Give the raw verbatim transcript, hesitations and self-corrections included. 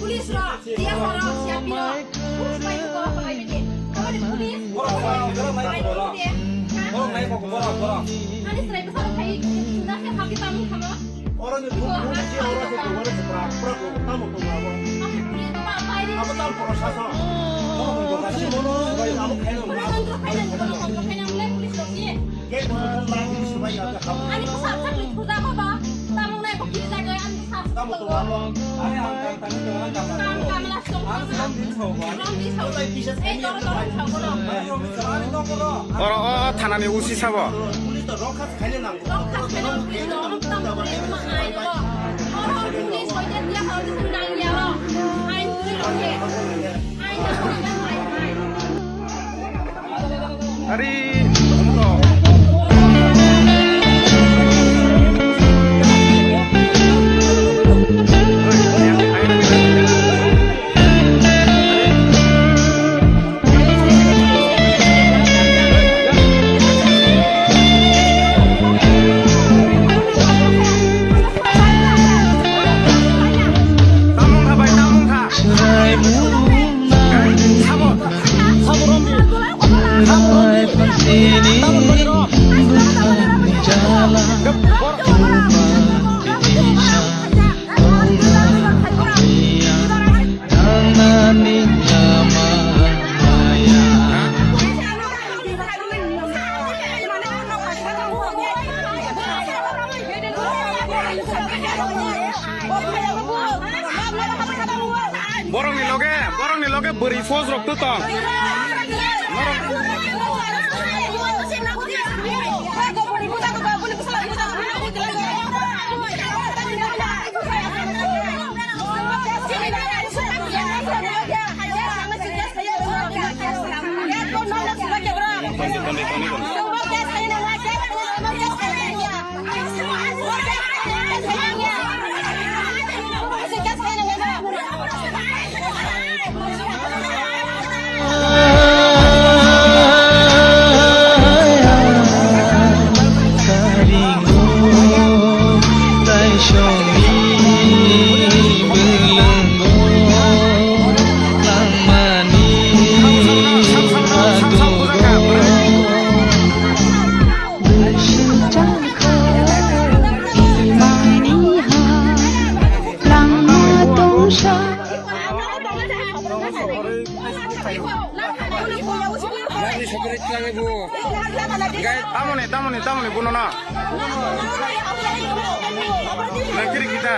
Police rok, dia horok siapi rok. Police bai ko ko ai bidi. Ko ni police. Borok, borok, borok, borok. Borok nai ko, borok, borok. Ani srai bwsa khai, na khe khapi tamo khamo. Oro ni duk duk si oro se ko oro se pra pra ko tamo ko abo. Ani police ba bai ri. Abo tam prosason. Abo ko kasi mono bai abo khai no. Prosason khai no, prosason khai no, police rok ye. Ani ko sab sab ni thuda ko ba. Tamung nai ko kiri jaga ani sab sab ko. Kam kam la song. Ei doro doro sab ko. Oro o thanani usi sabo. Police to rokha khaile nang. Rokha khaile nang. Police to rokha khaile nang. Oro police ko dia dia ko nang ya ro. Ai ni ro ye. Ai na ko ya ai ai. Ari. Tamung kha bai, tamung kha. Sabo. Sabo romdi. Sabo romdi. Borokni loge, borokni loge bwrwi force rok to tong. Tamoni, tamoni, tamoni, bono na. Nakiri kita.